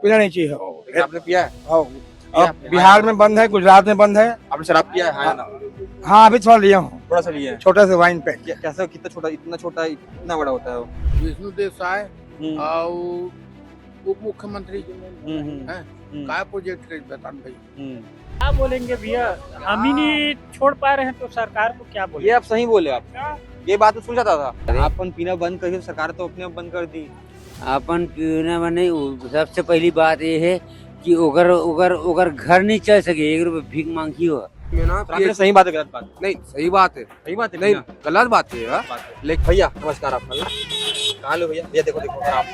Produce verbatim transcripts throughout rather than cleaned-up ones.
पीना नहीं चाहिए। हो, आपने पिया है? हो। पिया अब आपने? बिहार में बंद है, गुजरात में बंद है। आपने शराब पिया है? हाँ या ना? हाँ, अभी थोड़ा लिया हूँ। थोड़ा सा लिया है? छोटा सा वाइन पैक। क्या, कैसा, कितना छोटा, इतना छोटा, इतना बड़ा होता है वो? विष्णुदेव साय हम्म। और उप मुख्यमंत्री हम्म, हम्म, हैं, हम्म। काय प्रोजेक्ट के बतान भाई? हम्म। क्या बोलेंगे भैया, हम ही नहीं छोड़ पा रहे हैं तो सरकार को क्या बोले? ये आप सही बोले आप। ये बात तो सुन जाता था। अरे। अपन पीना बंद करिए, सरकार तो अपने आप बंद कर दी। अपन पीना बंद नहीं, उ-, सबसे पहली बात ये है कि ओकर, ओकर, ओकर घर नहीं चल सके, एक रुपये भीख मांगी हो। मैं ना तो आपने सही बात है, गलत बात? नहीं, सही बात है। सही बात है नहीं, भैया। गलत बात है यार। बात है। लेकिन भैया, नमस्कार आपका। कहाँ ले हो भैया? भैया, देखो, देखो, आप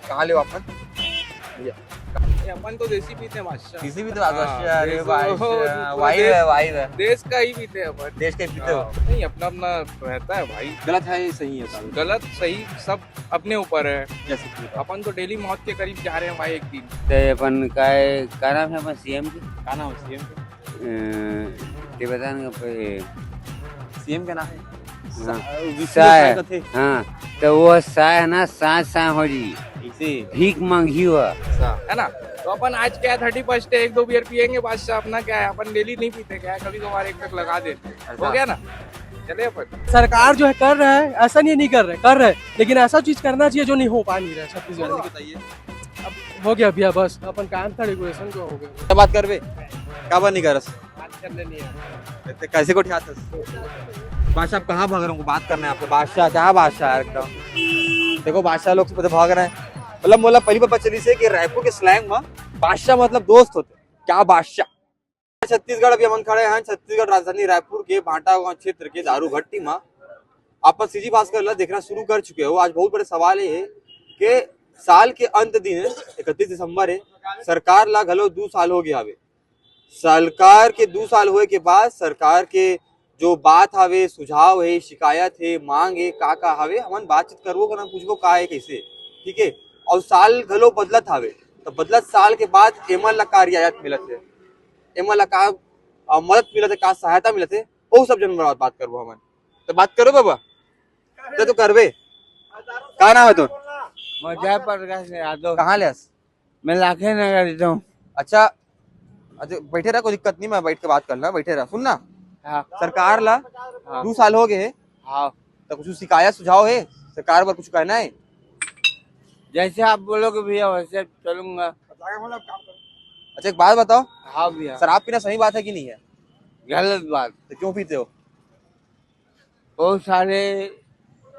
कहाँ ले हो आप? भैया। ये अपन तो देसी पीते हैं बादशाह। किसी भी तो बात हाँ, बादशाह, अरे देसी, बादशाह, वो पूरा वाइव देश, है, वाइव है। देश का ही पीते हैं अपन। देश का ही पीते हो? हाँ, नहीं, अपना अपना रहता है भाई। गलत है, सही है साहब। गलत, सही, सब अपने ऊपर है। जैसे कि अपन तो डेली मौत के करीब जा रहे हैं भाई, एक दिन। तो अपन का है, क्या नाम है अपन सीएम के? क्या नाम है सीएम के? अ, ये बता ना, पे सीएम का नाम है? हाँ। सा-, विष्णु साय। साय का थे। हाँ, तो वो साय है ना, साय, साय हो जी। इसे भीख मांगी हुआ। अच्छा। है ना? तो अपन आज क्या है, थर्टी फर्स्ट है, एक दो बियर पियेंगे, बादशाह, अपना क्या है, अपन डेली नहीं पीते, क्या है, कभी कभार एक पैक लगा देते हैं। ऐसा? हो गया ना? चले अपन। सरकार जो है कर रहा है, ऐसा नहीं, नहीं कर रहे, कर रहे, लेकिन ऐसा चीज करना चाहिए जो नहीं हो पा नहीं रहा है छत्तीसगढ़ में। बताइए। अब हो गया भैया, बस अपन काम था, रेगुलेशन जो हो गया। क्या बात करबे? का बात नहीं करस? बात करने नहीं आता। ते कैसे को ठियात हस? बादशाह, आप कहाँ भाग रहे हो? बात करना है आपसे। बादशाह, क्या बादशाह है एकदम। देखो, बादशाह लोग से पता भाग रहे हैं। मतलब, मोला पहली बार पता चली से कि रायपुर के स्लैंग में बादशाह मतलब दोस्त होते। क्या बादशाह? छत्तीसगढ़, अभी हमन खड़े हैं छत्तीसगढ़ राजधानी रायपुर के भाटागांव क्षेत्र के दारू भट्टी में। आप सीजी भास्कर ला देखना शुरू कर चुके हो। आज बहुत बड़े सवाल ये है कि साल के अंत दिन, इकतीस दिसंबर है, सरकार ला घलो दू साल हो गया हवे। सरकार के दू साल होए के बाद सरकार के जो बात हवे, सुझाव है, शिकायत है, मांग है, का का हवे, हमन बातचीत करबो, करना पूछबो का है, कैसे, ठीक है। और साल घलो बदलत हवे, तो बदलत साल के बाद एमन ला का रियायत मिलत है, एमन ला का, अ, मदद मिलत है, का सहायता मिलत है, वो सब जन बात, बात करबो हमन। तो बात करो बाबा, ते तो करबे। का नाम है तोर? मैं जयप्रकाश यादव। कहाँ ले हस? मैं लाखे नगर रहता हूँ। अच्छा, अच्छा, बैठे रह, कोई दिक्कत नहीं, मैं बैठ के बात कर ला, बैठे रह। सुन ना, हाँ। सरकार ला हाँ। दू साल हो गए है, हाँ। तो कुछ शिकायत सुझाव है, सरकार पर कुछ कहना है? जैसे आप बोलोगे भैया, वैसे चलूंगा। अच्छा, एक बात बताओ, हाँ भैया। शराब पीना सही बात है कि नहीं है? गलत बात। तो क्यों पीते हो? बहुत सारे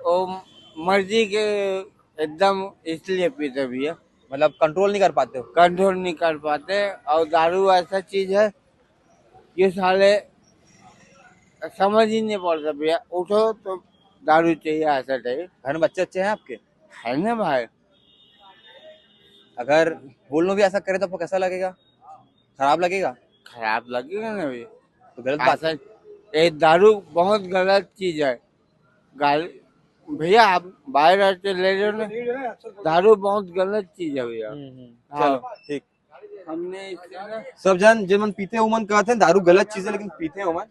वो मर्जी के एकदम इसलिए पीते भैया। मतलब कंट्रोल नहीं कर पाते हो? कंट्रोल नहीं कर पाते। और दारू ऐसा चीज है, ये साले समझ ही नहीं पड़ता भैया, उठो तो दारू चाहिए, ऐसा टाइप। घर में बच्चे अच्छे हैं आपके? है ना भाई। अगर वो लोग भी ऐसा करे तो आपको कैसा लगेगा? खराब लगेगा? खराब लगेगा ना भैया। तो गलत बात ऐसा, ये दारू बहुत गलत चीज है। गाल-, भैया, आप बाहर आके ले रहे हो ना, दारू बहुत गलत चीज है भैया। हम्म, हम्म। हाँ। चलो, ठीक। हमने इससे ना सब जन, जे मन पीते हैं, वो मन कहते हैं दारू गलत चीज है, लेकिन पीते हैं वो मन।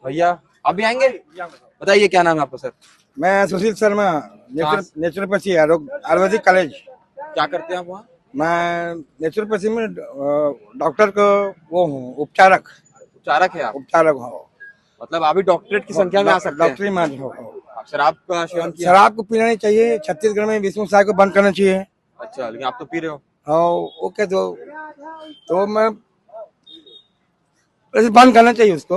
भैया, आप भी आएंगे? बताइए, क्या नाम है आपका सर? मैं सुशील शर्मा, नेचुरो-, कहाँ से? Naturopathy Ayurvedic college. क्या करते हैं आप वहाँ? मैं नेचुरोपैथी में, अ, डॉक्टर को वो हूँ, उपचारक। उपचारक है आप? उपचारक हूँ। मतलब, आप भी डॉक्टरक की संख्या में आ सकते हैं। डॉक्टरी में हो, हो। आप शराब का सेवन किया? शराब को पीना नहीं चाहिए। छत्तीसगढ़ में विष्णु साय को बंद करना चाहिए। अच्छा, लेकिन आप तो पी रहे हो। हाँ, वो क्या, तो, तो मैं, वैसे बंद करना चाहिए उसको।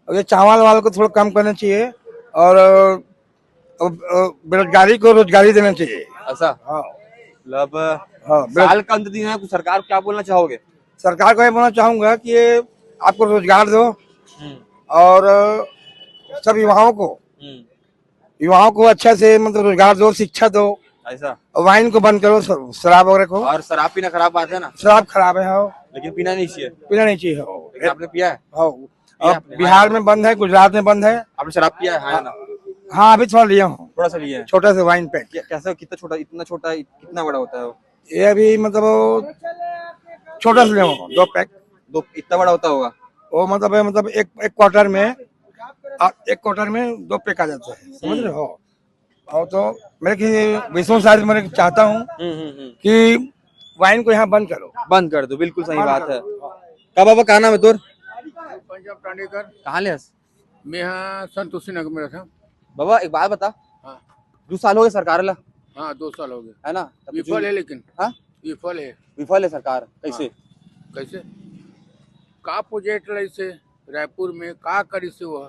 और ये चावल वाले को थोड़ा कम करना चाहिए। और, अ, अ, बेरोजगारी को रोजगारी देना चाहिए। ऐसा? हाँ। मतलब, हाँ, बेरोज- साल का अंत दिन है, कुछ सरकार को क्या बोलना चाहोगे? सरकार को ये बोलना चाहूंगा कि ये आपको रोजगार दो हम्म। और, अ, सब युवाओं को, हम्म। युवाओं को अच्छा से, मतलब, रोजगार दो, शिक्षा दो। ऐसा? और वाइन को बंद करो, श-, शराब वगैरह को। और शराब पीना खराब बात है ना? शराब खराब है, हाँ। लेकिन पीना नहीं चाहिए। पीना नहीं चाहिए, हाँ। लेकिन आपने पिया है? हाँ। पिया अब आपने? बिहार में बंद है, गुजरात में बंद है। आपने शराब पिया है, हाँ या ना? हाँ, अभी थोड़ा लिया हूँ। थोड़ा सा लिया है? छोटा सा वाइन पैक। क्या, कैसा, कितना छोटा, इतना छोटा, कितना बड़ा होता है वो? ये अभी, मतलब, वो छोटा सा लिया हूँ, दो पैक। दो, इतना बड़ा होता होगा? वो, मतलब, है, मतलब, एक, एक क्वार्टर में, आ, एक क्वार्टर में दो पैक आ जाता है, समझ रहे हो? और तो मैं कि विष्णु साय से मैं चाहता हूँ हम्म, हम्म, हम्म। कि वाइन को यहाँ बंद करो। बंद कर दो, बिल्कुल सही बात है। का बाबा, का नाम है तोर? पंजाब टांडेकर। कहाँ ले हस? मैं यहाँ संतोषी नगर में रहता। बाबा, एक बात बता। हाँ। दो साल हो गए सरकार ला। हाँ, दो साल हो गए। है ना? तब विफल कुछ है लेकिन। हाँ? विफल है। विफल है सरकार। कैसे? हाँ। कैसे? का प्रोजेक्ट लाई से रायपुर में का करी से वो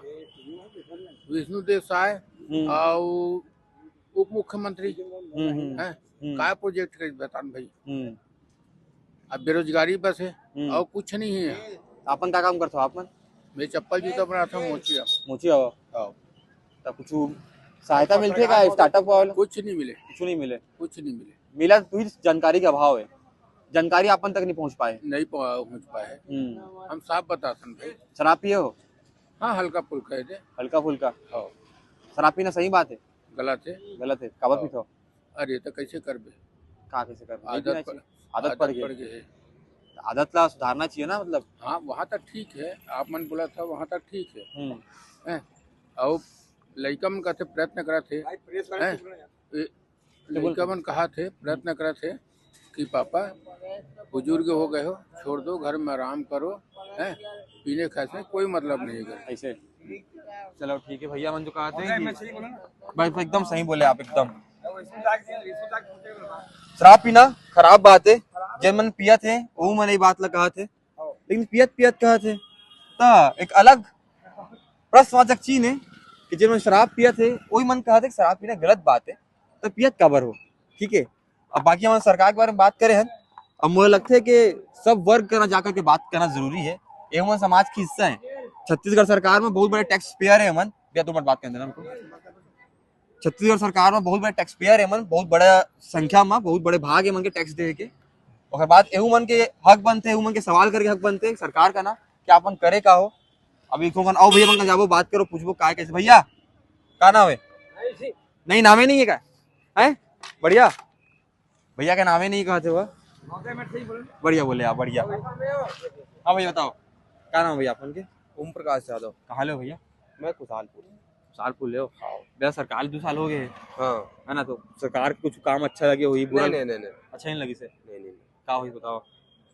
विष्णु देव साय हम्म। और उप मुख्यमंत्री हम्म, हम्म, हैं? हम्म। का प्रोजेक्ट करी बतान भाई? हम्म। अब बेरोजगारी बस है हम्म। और कुछ नहीं है। आपन का काम करथो आपन? मैं चप्पल जूता बनाता हूँ, मोचिया। मोचिया हो? हाँ। तो कुछ सहायता मिलथे का स्टार्टअप वाला? कुछ नहीं मिले। कुछ नहीं मिले। कुछ नहीं मिले। मिला तो ही जानकारी के अभाव है, जानकारी आपन तक नहीं पहुंच पाए। नहीं पहुं-, पहुंच पाए। हम्म। हम साफ बताथन भाई। शराब पिए हो? हाँ, हल्का फुल्का है दे। हल्का फुल्का? हाँ। शराब पीना सही बात है? गलत है। गलत है? काबर हाँ। पीथो? अरे, तो कैसे करबे? का कैसे करबे? नहीं आदत पीना पर, चाहिए। आदत आदत पड़ गई। पड़ गई है। आदत ला सुधारना चाहिए ना, मतलब। हाँ, वहाँ तक ठीक है, आप मन बोला था, वहाँ तक ठीक है। हम्म। हैं? और लइका मन कहते प्रयत्न करत हे, हैं? ए, तो बोल लइका मन कहा थे, प्रयत्न करत हे कि पापा, बुजुर्ग हो गए हो, छोड़ दो, घर में आराम करो, हैं? पीने खाए से कोई मतलब नहीं है। ऐसे। चलो ठीक है भैया, मन जो कहा थे कि भाई, भाई, एकदम सही बोले आप, एकदम। शराब पीना खराब बात है, जेन मन पियत हे, वो मन ये बात ला कहा थे, लेकिन पियत पियत कहा थे, त एक अलग प्रश्नवाचक चिन्ह है कि जेन मन शराब पियत हे, वही मन कहा थे कि शराब पीना गलत बात है, तो पियत काबर हो? ठीक है, अब बाकी हमन सरकार के बारे में बात करे हन, अब मोला लगथे कि सब वर्ग करा जाकर के बात करना जरूरी है। ये हमन समाज के हिस्सा है। छत्तीसगढ़ सरकार में बहुत बड़े टैक्स पेयर है हमन। भैया, दो मिनट बात करने देना हमको। छत्तीसगढ़ सरकार में बहुत बड़े टैक्स पेयर है हमन, बहुत बड़ा संख्या में, बहुत बड़े भाग है हमन के टैक्स दे के। ओकर बाद एहू मन के हक बनथे, एहू मन के सवाल करके हक बनथे सरकार का ना कि आपन करे का हो। अब एक ठो मन आओ भैया, मन का जाबो, बात करो, पूछबो का है, कैसे। भैया, का नाम है? नहीं, नाम ही नहीं है का? हैं? बढ़िया। भैया के नाम ही नहीं कहा थे वो। बढ़िया बोले आप, बढ़िया। हाँ भैया, बताओ, का नाम है भैया आपन के? ओम प्रकाश यादव। कहाँ ले हो भैया? मैं खुशहालपुर। खुशहालपुर ले हो? हाँ। भैया, सरकार दो साल हो गए। हाँ। है ना, तो सरकार के कुछ काम अच्छा लगे हो, ये बुरा नहीं, नहीं, नहीं, नहीं। अच्छा नहीं लगी से? नहीं, नहीं, नहीं। का होई बताओ?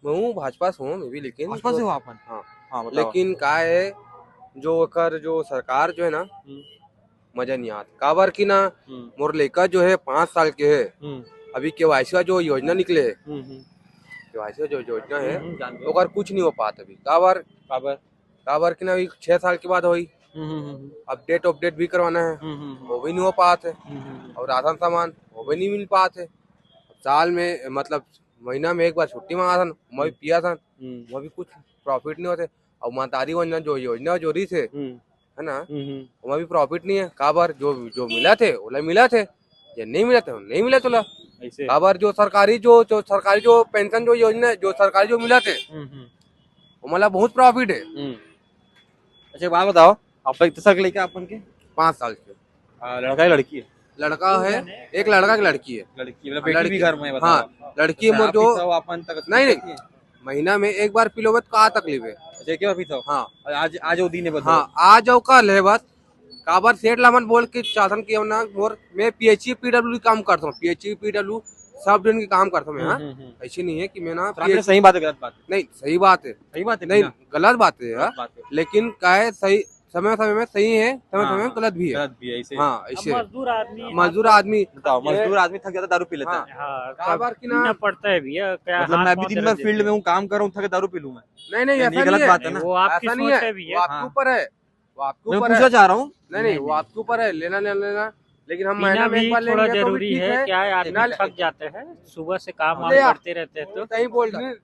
मैं हूँ भाजपा से हूँ मैं भी, लेकिन भाजपा से हो आपन? हाँ। हाँ, बताओ। लेकिन का है, जो ओकर जो सरकार जो है ना, हम्म। मजा नहीं आत। काबर कि ना, हम्म। मोर लइका जो है पाँच साल के है, हम्म। अभी केवाईसी का जो योजना निकले है, हम्म, हम्म। केवाईसी का जो योजना है, हम्म, हम्म, जान गए। ओकर कुछ नहीं हो पात अभी। काबर? काबर? काबर कि ना, अभी छह साल के बाद होई। हम्म, हम्म, हम्म, हम्म। अपडेट, अपडेट भी करवाना है, हम्म, हम्म, हम्म। वो भी नहीं हो पात है। हम्म, हम्म, हम्म। और राशन सामान, वो भी नहीं मिल पात है। साल में, मतलब, महीना में एक बार छुट्टी मांगा था, मैं भी हम्म। पिया था, हम्म। वो भी कुछ प्रॉफिट नहीं होते। और महतारी वंदना जो योजना जो रही थे, हम्म। है ना, हम्म, हम्म। ओमा भी प्रॉफिट नहीं है। काबर? जो, जो मिला थे, ओला मिला थे, जे नहीं मिला थे, नहीं मिला तोला। ऐसे? काबर? जो सरकारी, जो, जो सरकारी, जो पेंशन, जो योजना, जो सरकारी, जो मिला थे, हम्म, हम्म। ओमा ला बहुत प्रॉफिट है। हम्म। अच्छा, एक बात बताओ, आप लोग कितने साल के लड़के आपन के? पाँच साल के। आ, लड़का है, लड़की है? लड़का है, एक लड़का, एक लड़की है। लड़की, मतलब, हाँ, बेटी भी लड़की। घर में है, बताओ। हाँ, लड़की तो मोर आप जो पीता हो, आपन तक नहीं, नहीं। पीती है? महीना में एक बार पी लो, तो का तकलीफ है? अच्छा, एक बार पीता हो? हाँ। और आज, आज वो दिन है, बताओ। हाँ, आज और कल है बस। काबर सेठ ला मन बोल के चाहथन कि ना, मोर, मैं पीएचई पीडब्ल्यू काम करता हूँ, पीएचई पीडब्ल्यू सब डिवीजन के काम करता हूँ मैं, हम्म, हाँ? हम्म, हम्म। ऐसे नहीं है कि मैं ना तो आपने पीएचई सही बात है, गलत बात है? नहीं, सही बात है। सही बात है, नहीं, भैया। गलत बात है, गलत हाँ? बात है। लेकिन का है, सही समय, समय में सही है, समय, हाँ, समय में हाँ, गलत भी है। गलत भी है, ऐसे। हाँ, अब ऐसे। मजदूर आदमी, मजदूर आप आदमी। बताओ, ये मजदूर आदमी थक जाता है, दारू पी लेता हाँ। है। हाँ, काबर तब कि ना पीना पड़ता है भैया, क्या मतलब, हाथ मैं भी पाँव दिन भर दर्द फील्ड देते में हैं। हूँ, काम कर रहा हूँ, थक के दारू पी लूँ मैं? नहीं, नहीं, नहीं, ऐसा ये गलत नहीं है। बात है ना। वो आपकी ऐसा नहीं सोच है। है भैया। वो आपके हाँ। ऊपर है, वो आपके मैं ऊपर पूछना है। चाह रहा हूँ। नहीं, नहीं, नहीं, वो नहीं। आपके ऊपर है, लेना, लेना, लेना। लेकिन हम पीना महीना में भी एक बार थोड़ा लेंगे तो भी जरूरी ठीक है, है। क्या है, आदमी ना ले- थक जाते हैं, सुबह से काम वाम ले यार। करते रहते हैं तो। सही बोल रहा है।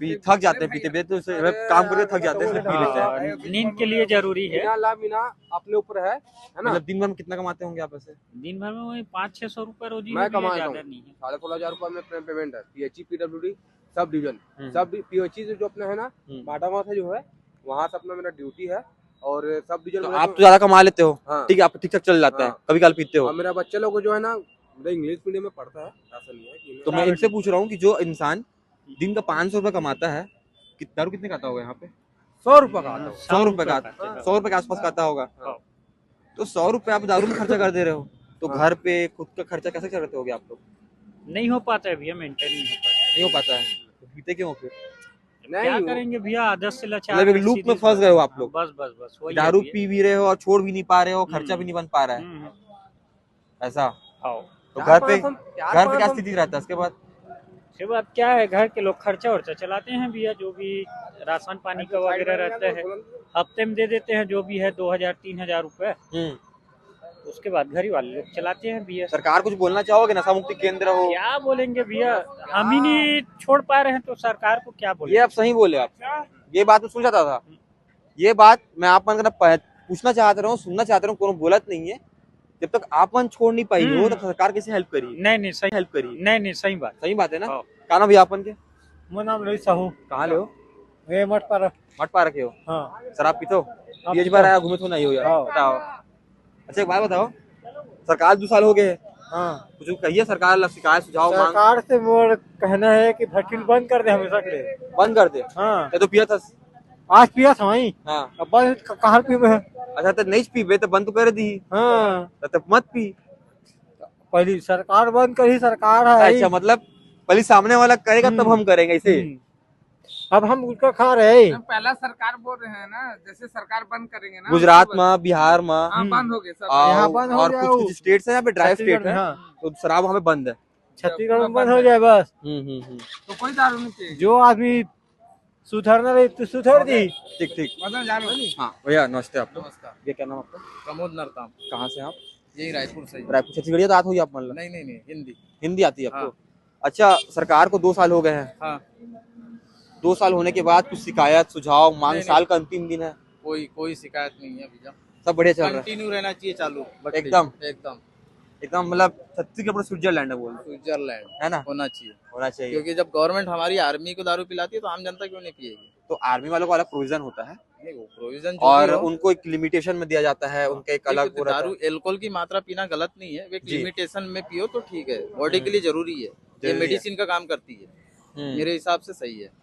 पी, थक जाते हैं, पीते पीते तो से-, अरे काम करके थक जाते हैं, इसलिए पी लेते हैं। हाँ, नींद के लिए जरूरी है। बिना ला बिना अपने ऊपर है, है ना? मतलब, दिन भर में कितना कमाते होंगे आप ऐसे? दिन भर में वही पाँच छह सौ रुपए रोजी मैं है भैया, कमाता ज्यादा हूँ। नहीं है। साढ़े सोलह हजार रुपए में पे-, पेमेंट है, पीएचई पीडब्ल्यूडी सब डिवीजन, हम्म। सब डि-, पीएचई से जो अपना है ना, हम्म। बाटागांव से जो है, वहाँ से अपना मेरा ड्यूटी है। और सब डिवीजन तो में आप तो तो ज्यादा कमा लेते हो, हाँ। ठीक है, आप ठीक ठाक चल जाता है, हाँ। कभी काल पीते हो। और मेरा बच्चा लोग जो है ना, मेरा इंग्लिश मीडियम में पढ़ता है, ऐसा नहीं है कि तो मैं इनसे पूछ रहा हूँ कि जो इंसान दिन का पाँच सौ रुपए कमाता है, कित-, दारू कितने का आता होगा यहाँ पे? सौ रुपए का आता होगा। सौ रुपए का, सौ रुपए का। सौ रुपए के आसपास का आता होगा। हाँ। तो सौ रुपए आप दारू में खर्चा कर दे रहे हो, तो हाँ। घर पे खुद का खर्चा कैसे करते होगे आप लोग? नहीं हो पाता है भैया, मेंटेन नहीं हो पाता। नहीं हो पाता है। तो पीते क्यों हो फिर? क्या करेंगे भैया, आदत से लाचार मतलब एक है, लूप में सीधी सी फंस बात गए हो है। आप लोग। बस बस बस वही है दारू भैया। पी भी रहे हो और छोड़ भी नहीं पा रहे हो, खर्चा भी हम्म। नहीं बन पा रहा है। हम्म, हम्म। ऐसा। हाँ। तो चार घर पे पाँच सौ, चार घर पे पाँच क्या सौ। स्थिति रहता है उसके बाद? उसके बाद क्या है, घर के लोग खर्चा वर्चा चलाते हैं भैया, जो भी राशन पानी का वगैरह रहता है, हफ्ते में दे देते हैं, जो भी है दो हजार तीन हजार रुपए। हम्म। उसके बाद घर ही वाले लोग चलाते हैं भैया। सरकार कुछ बोलना चाहोगे, नशा मुक्ति केंद्र हो? क्या बोलेंगे भैया, हम ही नहीं छोड़ पा रहे हैं तो सरकार को क्या बोले? ये आप सही बोले आप, ये बात मैं सुन जाता था। ये बात मैं आप मन करा प-, पूछना चाहत रहूँ, सुनना चाहत रहूँ, कोनो बोलत नहीं है। जब तक आप मन छोड़ नहीं पाई हो, हम्म। तब सरकार कैसे हेल्प करी? नहीं, नहीं, सही हेल्प करी। नहीं, नहीं, सही बात। सही बात है ना? हाँ। का नाम भैया आपन के? मोर नाम रवि साहू। कहाँ ले हो? ये मटपारा। मटपारा के हो? हाँ। शराब पीते हो? हाँ, ये पीते बार हो। आया घूमे तो नहीं हो यार। हाँ। बताओ। अच्छा, एक बात बताओ, सरकार दो साल हो गए हैं। हाँ। कुछ कहिए सरकार ला, शिकायत, सुझाव, मांग। सरकार से मोर कहना है कि भट्टी बंद कर दे हमेशा के लिए। बंद कर दे? हाँ। ये तो पिया था। आज पिया था वहीं। हाँ। अब बंद क-, कहाँ पीबे? अच्छा, तो नहीं पीबे तो बंद तो कर दी। हाँ। तो, तो मत पी। पहली सरकार बंद करी, सरकार है। अच्छा, मतलब पहले सामने वाला करेगा तब हम्म। हम करेंगे ऐसे? हम्म। अब हम गुटखा खा रहे हैं। हम पहला सरकार बोल रहे हैं ना, जैसे सरकार बंद करेंगे ना, गुजरात उसके बाद में, बिहार में, हाँ, हम्म। बंद हो गए सब। आ, यहाँ बंद हो और जाए कुछ, वो कुछ स्टेट्स है यहाँ पे, ड्राई छत्तीसगढ़ स्टेट में, है, हाँ। तो शराब वहाँ पे बंद है। छत्तीसगढ़ में बंद हो जाए बस। हम्म, हम्म, हम्म। तो कोई दारू नहीं चाहिए। जो आदमी सुधरना रही तो सुधर दी। ठीक, ठीक। मतलब जानो नहीं। हाँ, भैया, नमस्ते आपको। नमस्कार। ये क्या नाम आपका? प्रमोद नरताम। कहाँ से आप? यही रायपुर से ही। रायपुर, छत्तीसगढ़िया तो आत होगी आप, मतलब? नहीं, नहीं, नहीं, हिंदी। हिंदी आती है आपको? हाँ। अच्छा, सरकार को दो साल हो गए हैं। हाँ। दो साल होने के बाद कुछ शिकायत, सुझाव, मांग, नहीं, साल नहीं। का अंतिम दिन है। कोई, कोई शिकायत नहीं है भैया। सब बढ़िया चल रहा है? कंटिन्यू रहना चाहिए चालू, भट्टी। एकदम? एकदम। एकदम, मतलब, छत्तीसगढ़ पूरा स्विट्जरलैंड है, बोल। स्विट्जरलैंड है ना? होना चाहिए। होना चाहिए। क्योंकि जब गवर्नमेंट हमारी आर्मी को दारू पिलाती है, तो आम जनता क्यों नहीं पिएगी? तो आर्मी वालों को अलग प्रोविजन होता है। नहीं, वो प्रोविजन जो और भी हो। उनको एक लिमिटेशन में दिया जाता है, हाँ, उनका एक एक अलग तो वो रहता दारू, है। अल्कोहल की मात्रा पीना गलत नहीं है, एक जी। लिमिटेशन में पियो तो ठीक है, बॉडी के हम्म। लिए जरूरी है, ये जरूरी है। मेडिसिन का काम करती है, हम्म। मेरे हिसाब से सही है।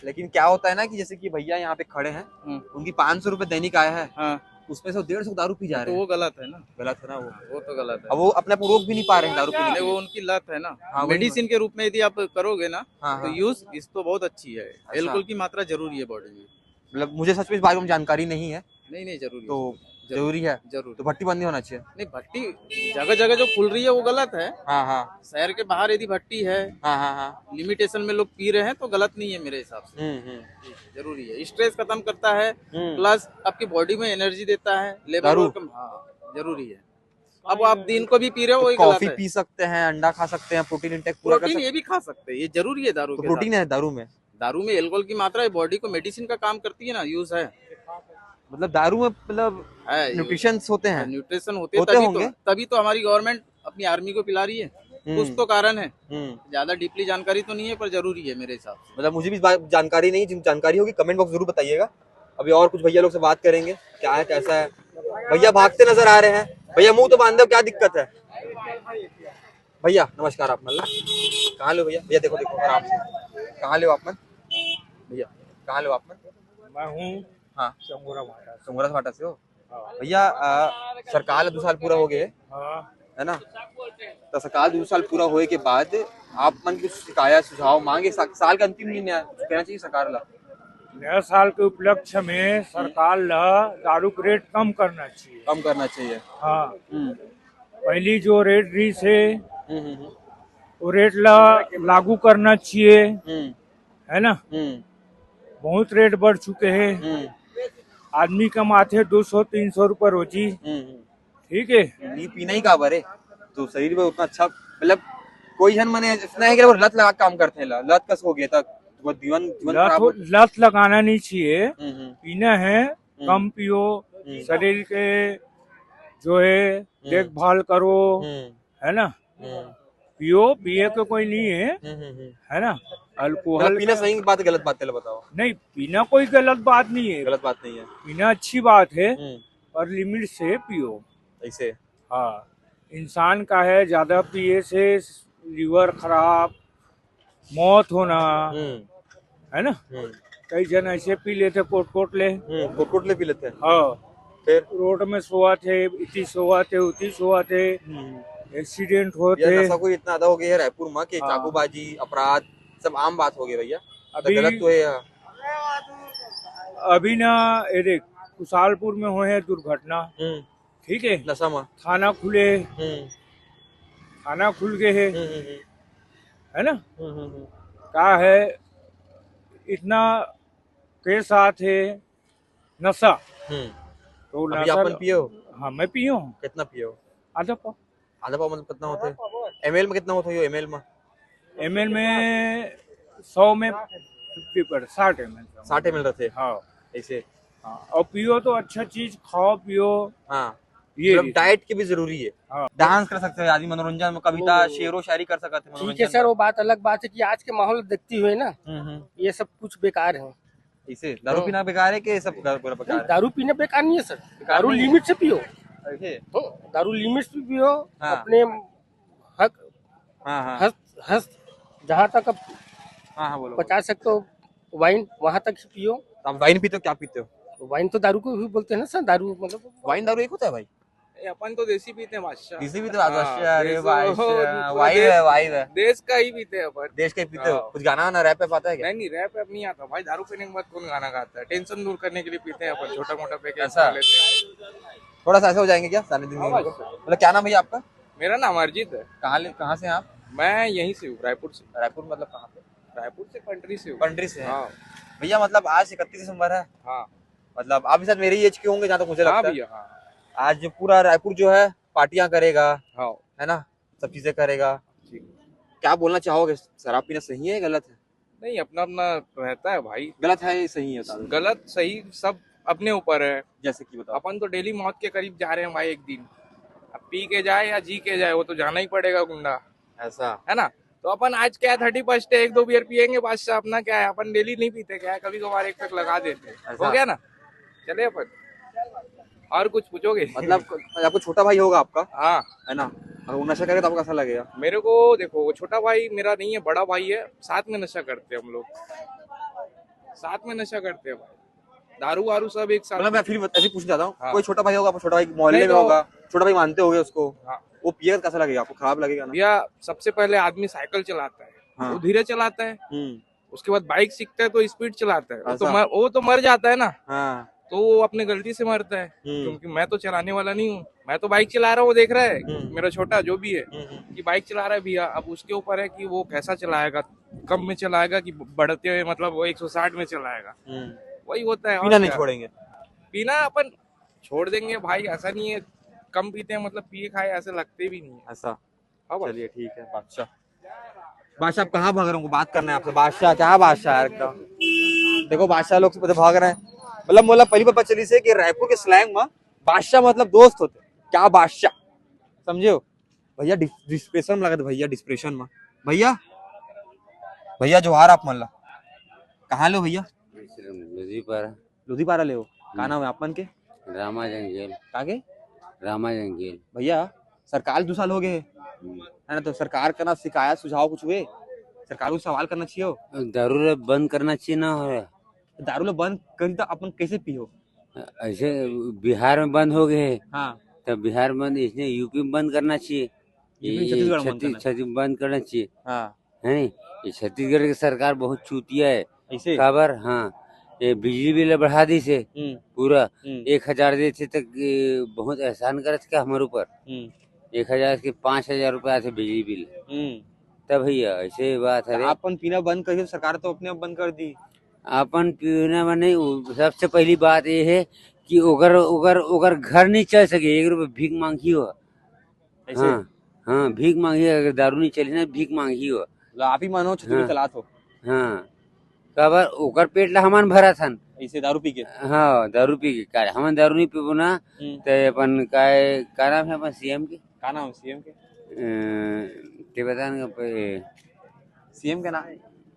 लेकिन क्या होता है ना कि जैसे कि भैया यहाँ पे खड़े हैं, हम्म। उनकी पाँच सौ रुपए दैनिक आय है, हाँ। उसमें से वो डेढ़ सौ दारू पी जा तो रहे हैं। वो गलत है ना। गलत है ना वो। वो तो गलत है। अब वो अपने आप को रोक भी नहीं पा रहे हैं दारू पीने नहीं, के वो लिए। उनकी लत है ना। हाँ, वही मेडिसिन के रूप में यदि आप करोगे ना, हाँ, तो हाँ। यूज इस तो बहुत अच्छी है। अच्छा। अल्कोहल की मात्रा जरूरी है बॉडी में। मतलब, मुझे सच में इस बारे में जानकारी नहीं है। नहीं, नहीं, जरूरी है। तो जरूर। जरूरी है? जरूर। तो भट्टी बंद नहीं होना चाहिए? नहीं, भट्टी जगह जगह जो खुल रही है, वो गलत है। हाँ, हाँ। शहर के बाहर यदि भट्टी है, हाँ, हाँ, हाँ। लिमिटेशन में लोग पी रहे हैं, तो गलत नहीं है मेरे हिसाब से। हम्म, हम्म। जरूरी है, स्ट्रेस खत्म करता है, हम्म। प्लस आपकी बॉडी में एनर्जी देता है, लेबर दारू? वर्क, हाँ, जरूरी है। अब आप दिन को भी पी रहे हो, तो वही गलत कॉफी है। पी सकते हैं, अंडा खा सकते हैं, प्रोटीन इंटेक पूरा कर प्रोटीन सकते ये हैं। भी खा सकते हैं, ये जरूरी है दारू तो के प्रोटीन साथ। है दारू में? दारू में अल्कोहल की मात्रा है, बॉडी को मेडिसिन का काम करती है ना, यूज है। मतलब दारू में, मतलब, है, न्यूट्रिशंस होते हैं? न्यूट्रिशन होते हैं, होते तभी तो, होंगे। तभी तो हमारी गवर्नमेंट अपनी आर्मी को पिला रही है। हम्म। कुछ तो कारण है। हम्म। ज्यादा डीपली जानकारी तो नहीं है, पर जरूरी है मेरे हिसाब से। मतलब, मुझे भी इस बात जानकारी नहीं, जिन जानकारी होगी कमेंट बॉक्स जरूर बताइएगा। अभी और कुछ भैया लोग से बात करेंगे, क्या है, कैसा है। भैया भागते नजर आ रहे हैं। भैया, मुंह तो बांधे हो, क्या दिक्कत है? भैया नमस्कार, आप मतलब कहाँ ले हो भैया? भैया देखो, देखो आराम से, कहाँ ले हो आप मन? भैया कहाँ ले हो आप मन? मैं हूँ हाँ। संगोरा भाटा से। संगोरा भाटा से हो? हाँ। भैया, आ, सरकार ला दो साल पूरा हो गए, हाँ। है ना? तो सरकार दो साल पूरा होए के बाद आप मन कुछ शिकायत, सुझाव, मांग, सा-, साल का अंतिम दिन है, कुछ कहना चाहिए सरकार ला? नया साल के उपलक्ष्य में सरकार ला दारू के रेट कम करना चाहिए। कम करना चाहिए। हाँ। हम्म। पहली जो रेट रही से, हम्म, हम्म, हम्म। वो रेट ला लागू करना चाहिए, हम्म। है ना? हम्म। बहुत रेट बढ़ चुके हैं। हम्म। आदमी कमाथे दो सौ तीन सौ रुपये रोजी, हम्म, हम्म। ठीक है? नहीं पीना ही का बारे, तो शरीर में उतना अच्छा, मतलब, कोई झन मने इतना है कि वो लत लगा काम करते हैं, ल-, लत कस हो गया था, वो जीवन, जीवन लत खराब हो, हो लत लगाना नहीं चाहिए। हम्म, हम्म। पीना है, हम्म। कम पियो, हम्म। शरीर के जो है हम्म। देखभाल करो, हम्म। है ना? हम्म। पियो, पिए के कोई नहीं है, हम्म, हम्म, हम्म। है ना? अल्कोहल मतलब पीना का सही बात है, गलत बात है, बताओ। नहीं, पीना कोई गलत बात नहीं है। गलत बात नहीं है। पीना अच्छी बात है, हम्म। पर लिमिट से पियो। ऐसे? हाँ, इंसान का है, ज्यादा पिए से लिवर खराब, मौत होना, हम्म। है ना? हम्म। कई जन ऐसे पी लेते, कोट कोट ले। हम्म, कोट कोट ले पी लेते हैं। हाँ। फिर? रोड में सोवत हे, इति सोवत हे, उति सोवत हे। हम्म। एक्सीडेंट होत हे। नशा कोई इतना ज्यादा हो गया है रायपुर में कि हाँ। चाकूबाजी, अपराध, सब आम बात हो गई भैया। तो अभी गलत तो है यार। अभी ना, ये देख, खुशालपुर में होय हे दुर्घटना, हम्म। ठीक है, नशा में। थाना खुले, हम्म। थाना खुल गए है, हम्म, हम्म, हम्म। है ना? हम्म, हम्म, हम्म। का है, इतना केस आत हे नशा। हम्म। तो अभी नशा आपन पियो? हाँ, मैं पियो हूँ। कितना पियो? आधा पाव। आधा पाव मतलब कितना होता है? एमएल में कितना होता है ये एमएल में? एमएल में सौ में फिफ्टी पर, साठ एमएल। साठ एमएल रहते हैं? हाँ। ऐसे? हाँ, और पियो तो अच्छा चीज खाओ पियो। हाँ। ये मतलब डाइट के भी जरूरी है। हाँ। डांस कर सकते हैं आदमी, मनोरंजन में कविता, वो शेरो शायरी कर सकते हैं, ठीक है मनोरंजन सर, में। वो बात, अलग बात है कि आज के माहौल देखती हुए ना, हम्म, हम्म। ये सब कुछ बेकार है। इसे दारू हाँ। पीना बेकार है कि सब ग-, पूरा बेकार नहीं, है? दारू पीना बेकार नहीं है सर, बेकार दारू नहीं है? लिमिट से पियो। ऐसे? हाँ, दारू लिमिट से पियो, हाँ। अपने हक, हाँ, हाँ। हस्त, हस्त, जहाँ तक आप हाँ, हाँ, बोलो, बोलो। पहुँचा सकते हो वाइन, वहाँ तक ही पियो। तो आप वाइन पीते हो, क्या पीते हो? वाइन तो दारू को भी बोलते हैं ना सर, दारू मतलब वाइन दारू एक होता है भाई? ए, अपन तो देसी पीते हैं बादशाह। देसी पीते हैं बादशाह, हाँ, अरे देसी, बादशाह, पूरा वाइव देश, है, वाइव है। देश का ही पीते हैं अपन। देश का ही पीते हो? हाँ। कुछ गाना वाना रैप वैप आता है क्या? नहीं, नहीं, रैप वैप नहीं आता भाई, दारू पीने के बाद कौन गाना गाता है? टेंशन दूर करने के लिए पीते हैं अपन, छोटा मोटा पैकेज ऐसा? खा लेते हैं। थोड़ा सा ऐसा हो जाएंगे क्या सानिध्य हाँ, मिंगेल को? बस। मतलब क्या नाम है भैया आपका? मेरा नाम अर्जित है। कहाँ ले, कहाँ से हैं आप? मैं यहीं से हूँ, रायपुर से। रायपुर मतलब कहाँ पे? रायपुर से, पंडरी से हूँ। पंडरी से हैं। हाँ। भैया मतलब आज इकतीस दिसंबर है। हाँ। मतलब आप भी शायद मेरे ही एज के होंगे जहाँ तक मुझे हाँ लगता है। भैया, हाँ। आज जो पूरा रायपुर जो है पार्टियां करेगा, हाँ। है ना, सब चीजें करेगा। जी। क्या बोलना चाहोगे, शराब पीना सही है, गलत है? नहीं, अपना अपना रहता है भाई। गलत है, सही है, बता दो। गलत सही सब अपने ऊपर है। जैसे कि बताओ। अपन तो डेली मौत के करीब जा रहे हैं भाई, एक दिन अब पी के जाए या जी के जाए, वो तो जाना ही पड़ेगा गुंडा। ऐसा? है ना? तो अपन आज क्या है, थर्टी फर्स्ट है, एक दो बियर पियेंगे बादशाह, अपना क्या है, अपन डेली नहीं पीते क्या है, कभी कभार एक पैक लगा देते हैं। ऐसा? हो गया ना, चले अपन। और कुछ पूछोगे? मतलब आपको छोटा भाई होगा आपका, हाँ। है ना? अगर वो नशा करे तो आपको कैसा लगेगा? मेरे को देखो, वो छोटा भाई मेरा नहीं है, बड़ा भाई है, साथ में नशा करते हैं हम लोग, साथ में नशा करते हैं भाई, दारू वारू सब एक साथ। मतलब मैं फिर ऐसे पूछना चाहता हूँ, हाँ। कोई छोटा भाई होगा, आपका छोटा भाई मोहल्ले नहीं में तो होगा, छोटा भाई मानते होगे उसको, हाँ। वो पिएगा तो कैसा लगेगा आपको? खराब लगेगा ना? भैया, सबसे पहले आदमी साइकिल चलाता है, हाँ। वो धीरे चलाता है, हम्म। उसके बाद बाइक सीखता है तो स्पीड चलाता है, वो तो ऐसा? मर, वो तो मर जाता है ना। हाँ। तो वो अपने गलती से मरता है, हम्म। क्योंकि मैं तो चलाने वाला नहीं हूँ, मैं तो बाइक चला रहा हूँ, वो देख रहा है, हम्म। मेरा छोटा जो भी है, हम्म, हम्म। कि बाइक चला रहा है भैया, अब उसके ऊपर है कि वो कैसा चलाएगा, कम में चलाएगा कि बढ़ते हुए, मतलब, वो एक सौ साठ में चलाएगा। हम्म। वही होता है, और पीना नहीं क्या? छोड़ेंगे। पीना अपन छोड़ देंगे भाई, ऐसा नहीं है, कम पीते हैं, मतलब, पिए खाए ऐसे लगते भी नहीं है। ऐसा? हाँ, बस। चलिए, ठीक है, बादशाह। बादशाह, आप कहाँ भाग रहे हो? बात करना है आपसे। बादशाह, क्या बादशाह है एकदम? देखो, बादशाह लोग से पता भाग रहे हैं। मतलब, मोला पहली बार पता चली से कि रायपुर के स्लैंग में बादशाह मतलब दोस्त होते। क्या बादशाह? समझे हो? भैया डिस-, डिस्प्रेशन में लगा था भैया, डिस्प्रेशन में। भैया, भैया, जोहार आप मन ला। कहाँ ले हो भैया? लुधियापारा। लुधियापारा ले हो? का हम्म। नाम है आप मन के? रामा जंगेल। का के? रामा जंगेल। भैया, सरकार दू साल हो गए हे, हम्म। है ना? तो सरकार करा शिकायत सुझाव कुछ हुए? सरकार को सवाल करना चाहिए हो। दारू ला बंद करना चाहिए ना हो। दारू ला बंद करी तो अपन कैसे पी हो? ऐसे बिहार में बंद हो गए हे। हाँ। तो बिहार में बंद, इसने यूपी में बंद करना चाहिए। यूपी, ये छत्तीसगढ़ में बंद छत्तीस-, करना चाहिए। छत्तीस बंद करना चाहिए। हाँ। है नी? ये छत्तीसगढ़ की सरकार बहुत चूतिया है। ऐसे? काबर? हाँ, ये बिजली बिल बढ़ा दिस हे हम्म। पूरा। हम्म। एक हजार देथे तक, ये बहुत एहसान करत का हमर ऊपर। हम्म। एक हजार के पाँच हजार रुपया आथे बिजली बिल। हम्म। तब भैया, ऐसे बात है तो रे। अपन पीना बंद करिए, सरकार तो अपने आप बंद कर दी। अपन पीना में नहीं, वो सबसे पहली बात ये है कि ओकर, ओकर, ओकर घर नहीं चल सके, एक रुपये भीख मांगी हो। ऐसे? हाँ, हाँ, भीख मांगी, अगर दारू नहीं चली ना, भीख मांगी हो। मतलब आप ही मानो छतरी हाँ। चलात हो। हाँ। काबर ओकर पेट ला हमन भरत हन। ऐसे दारू पी के? हाँ, दारू पी के। का हमन दारू नहीं पीबो ना, हम्म। ते अपन काय, का नाम है अपन सीएम के? का नाम है सीएम के? अ, ते बता ना पे सीएम के नाम? हाँ।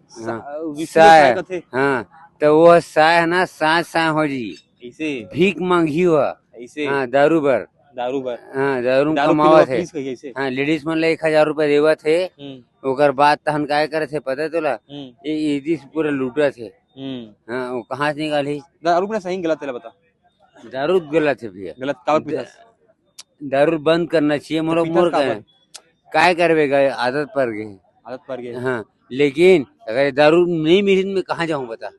सा-, विष्णु साय। साय कथे। हाँ, तो वो साय है ना, साय, साय हो जी। ऐसे? भीख मांगी हुआ। ऐसे? हाँ, दारू बर। दारू बर। हाँ, दारू दारू कमावत पीने हे। पुलिस कही ऐसे? हाँ, लेडीज मन ला एक हजार रुपया देवत हे। हम्म। ओकर बाद तहन काय करत हे, पता हे तोला? हम्म। ये ईदी से पूरा लूटत हे। हम्म। हाँ, वो कहाँ से निकाली? दारू पीना सही गलत हे, बता। दारू गलत हे भैया। गलत, काबर पीथस? द-, दारू बंद करना चाहिए, मोर, पीथस मोर काबर? कहे। काय करबे गा, आदत पड़ गे। आदत पड़ गे। हाँ, लेकिन अगर ये दारू नहीं मिली, मैं कहाँ जाऊँ, बता?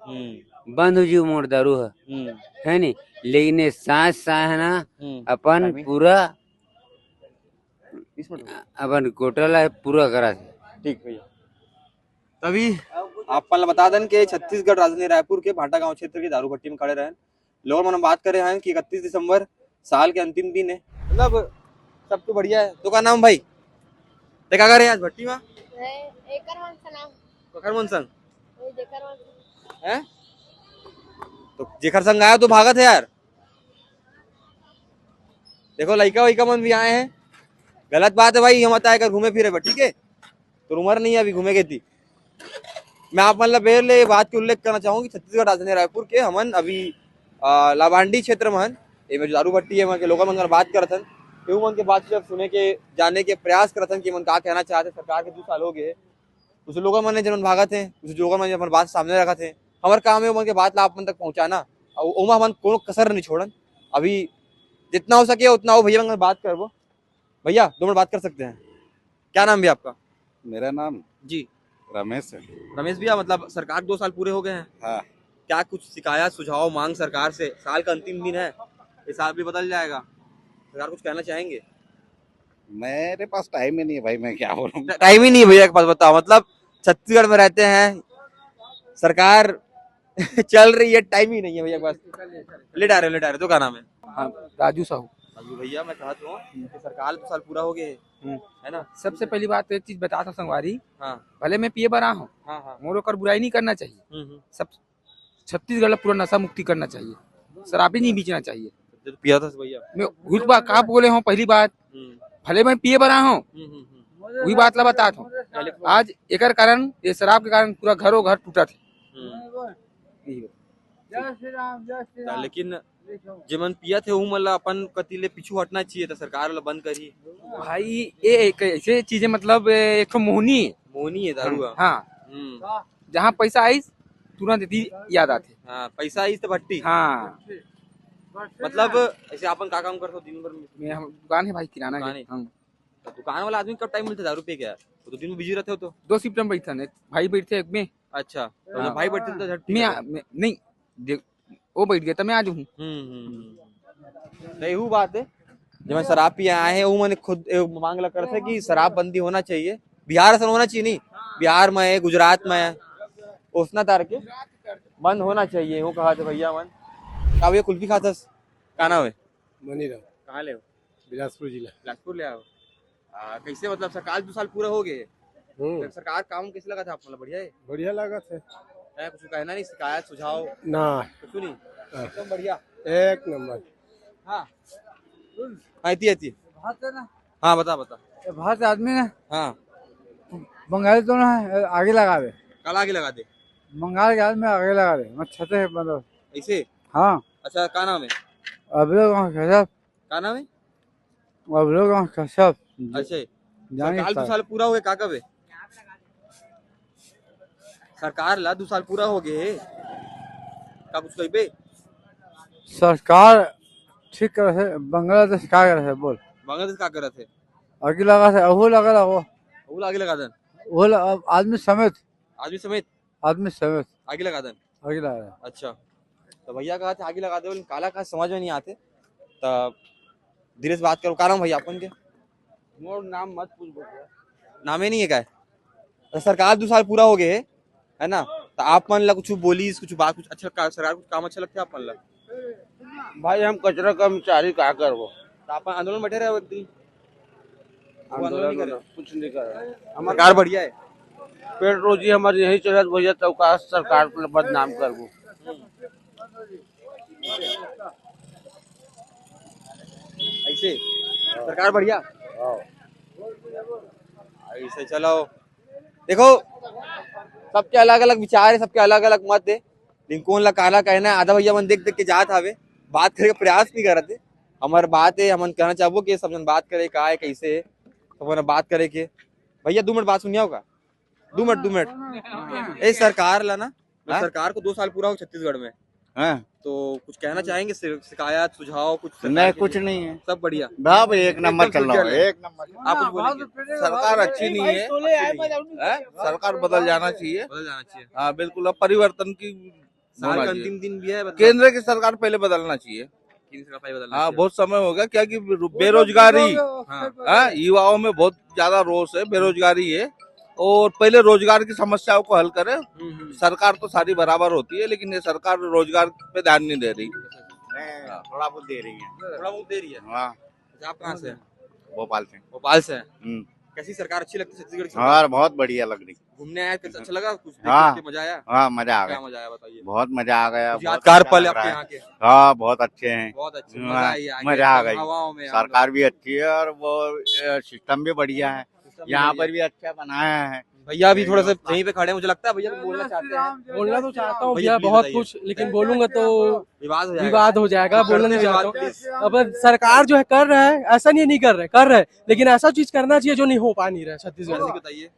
हम्म। बंद हो जी मोर दारू ह, हम्म। है नी? लेकिन ये सांस सांस है ना, हम्म। अपन पूरा, अपन कोटा ला पूरा करा थे। ठीक भैया। तभी आप मन ला बता दन के छत्तीसगढ़ राजधानी रायपुर के भाटागांव क्षेत्र के दारू भट्टी में खड़े रहन। लोगन मन बात करे हैं कि इकतीस दिसंबर साल के अंतिम दिन है, मतलब सब तो बढ़िया है। तो का नाम भाई? ते का करे आज भट्टी में? मैं एकर मन से नाम। कखर मन संग? वही जेकर मन से। हैं? तो जेकर संग आया तो भागत है यार। देखो लइका वइका मन भी आए हैं, गलत बात है भाई, ये मत आए कर घूमे फिरे बा, ठीक है? तो उम्र नहीं है अभी घूमे के थी। मैं आप मन ला बेर ले ये बात के उल्लेख करना चाहूँ कि छत्तीसगढ़ राजधानी रायपुर के हमन अभी, आ, लाभांडी क्षेत्र में हन। ये में जो दारू भट्टी है, वहाँ के लोगन मन कर बात करत हन। तो उमन के बात जब सुने के, जाने के प्रयास करत हन कि मन का कहना चाहते, सरकार के दू साल हो गए। कुछ लोगन मन जेमन भागत हे, कुछ लोगन मन अपन बात सामने रखत हे। हमर काम है उमन के बात ला आप मन तक पहुँचाना, और ओमा हमन कोनो कसर नहीं छोड़न। अभी जितना हो सके उतना वो भैया मन से बात करबो। भैया, दो मिनट बात कर सकते हैं? क्या नाम भैया आपका? मेरा नाम जी। रमेश है। रमेश भैया, मतलब सरकार दो साल पूरे हो गए हैं। हाँ। क्या कुछ शिकायत, सुझाव, मांग सरकार से? साल का अंतिम दिन है, ये साल भी बदल जाएगा, सरकार कुछ कहना चाहेंगे? मेरे पास टाइम ही नहीं है भाई, मैं क्या बोलूँ? टा-, टाइम ही नहीं है भैया के पास, बताओ, मतलब छत्तीसगढ़ में रहते हैं, सरकार चल रही है, टाइम ही नहीं है भैया के पास। लेट आ रहे, लेट आ रहे, तो क्या नाम है? हाँ, राजू साहू। राजू भैया, मैं कहत हूँ कि सरकार दो साल पूरा हो गए है, हम्म। है ना? सबसे पहली बात तो एक चीज बता था संगवारी, हाँ। भले मैं पिए बर आ हूँ, हाँ, हाँ। मोर ओकर बुराई नहीं करना चाहिए। हम्म, हम्म। सब छत्तीसगढ़ ला पूरा नशा मुक्ति करना चाहिए, शराब ही नहीं बेचना चाहिए। जब पिया था भैया। मैं हुल बा का बोले हूँ पहली बात, हम्म। भले मैं पिए बर आ हूँ, हम्म, हम्म, हम्म। वही बात ला बतात हूँ। पहले आज एकर कारण, ये शराब के कारण पूरा घरों घर टूटा थे। हम्म। यही बात। जय श्री राम, जय श्री राम। लेकिन जेमन पियत हे, उमन ला अपन कति ले पीछू हटना चाहिए, त सरकार वाला बंद करही। भाई, ये एक ऐसे चीज है, मतलब, एक ठो मोहनी है। मोहनी है दारू हाँ, हा। हाँ। हम्म। जहाँ पैसा आइस, तुरंत इतनी याद आते। हाँ, पैसा आइस तो भट्टी। हाँ। मतलब, ऐसे अपन का काम करते हो दिन भर में? मैं, हम दुकान है भाई, किराना दुकान के। है? हाँ। तो दुकान वाला आदमी कब टाइम मिलता दारू पी के? वो तो दिन में बिजी रहते हो तो। दो शिफ्ट में बैठा है, भाई बैठते एक में। अच्छा, तो हाँ। जब भाई बैठते तो झट पी मैं लेते। आ-, मैं, नहीं, देख, वो बैठ गया, तो मैं आ जाऊँ। हम्म, हम्म, हम्म। तो यहू बात है, जब मैं शराब पिए आए हैं, वो मैंने खुद ए, मांग ला करते कि शराबबंदी होना चाहिए, बिहार से होना चाहिए, नहीं, बिहार में है, गुजरात में है, उसना तार के बंद होना चाहिए, वो कहा थे भैया मन। का भैया कुल्फी खाथस? का नाम है? मनीराम। कहाँ ले हो? बिलासपुर जिला। बिलासपुर ले आओ। आ, कैसे, मतलब, सरकार दो साल पूरा हो गए, हम्म। तो सरकार काम कैसे लगा था आप, मतलब, बढ़िया है? बढ़िया लगा था। है, कुछ कहना नहीं, शिकायत, सुझाव? ना। कुछ नहीं? हाँ। एकदम बढ़िया। एक नंबर। हाँ। हाँ, इतनी, इतनी। बात है ना? हाँ, बता, बता। ये बाहर से आदमी ना हाँ। बंगाली तो ना आगे लगा दे। काला आगे लगा दे। बंगाल के आदमी आगे लगा दे। मैं छते है मतलब। ऐसे? हाँ। अच्छा, का नाम है? अब लोग वहाँ गजब। का नाम है? अब लोग वहाँ गजब। अच्छा। जाने सरकार का। दो साल पूरा हो गए, का कबे? सरकार ला दो साल पूरा हो गए। का कुछ कहिबे? सरकार ठीक करे है, बांग्लादेश का करे है, बोल। बांग्लादेश का करत है? आगे लगा है, अहू लगा ला वो। अहू ला आगे लगा दन। वो ल-, अब आदमी समेत। आदमी समेत? आदमी समेत। आगे लगा दन। आगे लगा दन। अच्छा। तो भैया कहा थे आगे लगा दे, बोले, काला का समझ में नहीं आते। तो धीरे से बात करो। का नाम भैया अपन के? मोर नाम मत पूछ भैया। नामे नहीं है का? तो सरकार दो साल पूरा हो गए है, है ना? तो आप मन ला कुछ बोलिस, कुछ बात, कुछ अच्छा का-, सरकार कुछ काम अच्छा लगता है आप मन ला? भाई, हम कचरा कर्मचारी का करबो? तो आप आंदोलन बैठे रहे एक दिन। वो आंदोलन आंदोलन नहीं करे? में कुछ नहीं करे। हमार सरकार बढ़िया है। पेट रोजी हमारी यही चलत भैया, तो का सरकार को बदनाम करबो? ऐसे सरकार बढ़िया। हाँ। ऐसे चलो, देखो, सबके अलग-अलग विचार है, सबके अलग-अलग मत है, लेकिन कोन ला काला कहना है, आधा भैया मन देख-देख के जात हावे, बात करे के प्रयास नहीं करत है। हमर बात है, हमन कहना चाहबो कि सब जन बात करे, का है, कैसे है, सब मन बात करे के। भैया, दू मिनट बात सुनिया होगा, दू मिनट, दू मिनट। ए, सरकार ला ना, हाँ? सरकार को दो साल पूरा हो छत्तीसगढ़ में, हाँ। तो कुछ कहना चाहेंगे, शिकायत, सुझाव कुछ? नहीं, कुछ नहीं है। सब बढ़िया। हाँ भाई, एक नंबर चल रहा है। एक नंबर। आप कुछ बोलेंगे? सरकार अच्छी नहीं है। सरकार बदल जाना चाहिए। बदल जाना चाहिए। हाँ, बिल्कुल। अब परिवर्तन की साल का अंतिम दिन भी है, मतलब केंद्र की सरकार पहले बदलना चाहिए। केंद्र सरकार पहले बदलना चाहिए। हाँ, बहुत समय हो गया, क्या कि बेरोजगारी, हाँ, युवाओं में बहुत ज्यादा रोष है, बेरोजगारी है। और पहले रोजगार की समस्याओं को हल करें। सरकार तो सारी बराबर होती है, लेकिन ये सरकार रोजगार पे ध्यान नहीं दे रही। नहीं, हाँ। थोड़ा बहुत दे रही है। थोड़ा बहुत दे रही है। हाँ। अच्छा, आप कहाँ से हैं? भोपाल से। भोपाल से हैं। हम्म। कैसी सरकार अच्छी लगती है छत्तीसगढ़ की सरकार? हाँ, बहुत बढ़िया लग रही। घूमने आए, कैसा, अच्छा लगा? कुछ देख हाँ। के मजा आया? हाँ, मजा आ गया। क्या मजा आया, बताइए। बहुत मजा आ गया, कुछ बहुत यादगार अच्छा पल लग आपके रहा है। यहाँ के? हाँ, बहुत अच्छे हैं। बहुत अच्छे, हाँ, मजा आई आके, मजा आ एकदम गई। हवाओं में, सरकार भी अच्छी है और वो, अ, सिस्टम भी बढ़िया है। सिस्टम भी यहाँ बढ़िया पर है। भी अच्छा बनाया है। भैया भी थोड़ा सा यहीं पे खड़े हैं, मुझे लगता है भैया कुछ बोलना चाहते हैं। बोलना तो चाहता हूँ भैया, भैया, please बहुत बताइए। कुछ, लेकिन बोलूंगा तो विवाद हो जाएगा। विवाद हो जाएगा, बोलना नहीं चाहता हूँ। Please। अब सरकार जो है कर रहा है, ऐसा नहीं, नहीं कर रहा है, कर रहा है, लेकिन ऐसा चीज करना चाहिए जो नहीं हो पा नहीं रहा है छत्तीसगढ़ में। बताइए।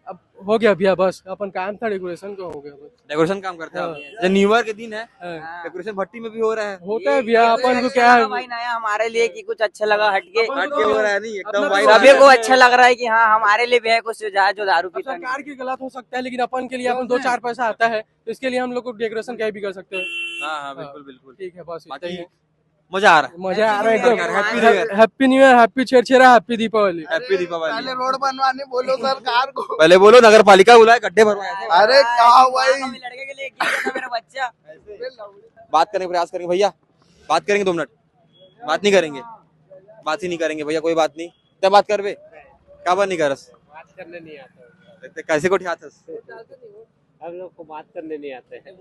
अब हो गया भैया, बस अपन काम था डेकोरेशन का, हो गया बस। डेकोरेशन काम करते हैं आप? हाँ। जैसे न्यू ईयर के दिन है, हाँ। डेकोरेशन भट्टी में भी हो रहा है। होता है भैया, अपन को क्या है? भाई नया हमारे लिए कि कुछ अच्छा लगा, हटके। हटके हो रहा है, नहीं, एकदम अपना vibe तो आ रहा है। सभी को अच्छा लग रहा है कि हाँ, हमारे लिए भी है कुछ, जो जाए, जो दारू पीता नहीं। सरकार की गलत हो सकता है, लेकिन अपन के लिए, अपन दो चार पैसा आता है, तो इसके लिए हम लोग को डेकोरेशन कहीं भी कर सकते हैं। हाँ, हाँ, बिल्कुल, बिल्कुल। ठीक है, बस इतना ही है। मजा आ रहा है। मजा आ रहा है एकदम। Happy New Year। Happy New Year, happy Chherchhera, happy Deepawali. Happy Deepawali. पहले रोड बनवाने बोलो सरकार को। पहले बोलो नगर पालिका बुलाए, गड्ढे भरवाए। अरे कहा भाई? लड़के के लिए एक gift था मेरा बच्चा। बात करने का प्रयास करेंगे भैया, बात करेंगे दो मिनट। बात नहीं करेंगे, बात ही नहीं करेंगे भैया, कोई बात नहीं। क्या बात करबे? क्या बात नहीं करस? बात करने नहीं आता। कैसे को उठातस? हम लोग को बात करने नहीं आते हैं।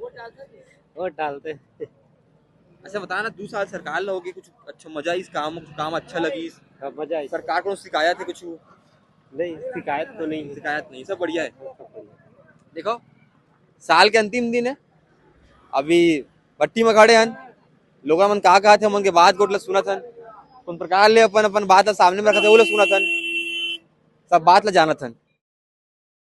वोट डालते हैं। अच्छा बताना, दू साल सरकार ल होगे, कुछ अच्छा मजा इस काम, कुछ काम अच्छा लगी? हाँ, मजा आई। सरकार को शिकायत है कुछ? नहीं, शिकायत तो नहीं है। शिकायत नहीं, सब बढ़िया है। देखो, साल के अंतिम दिन है, अभी भट्टी में खड़े हन, लोगन मन का कहत हे, हमन के बात गोठ ल सुनत हन, कोन प्रकार ले अपन अपन बात ल सामने में रखत हे, वो ल सुनत हन, सब बात ल जानत हन।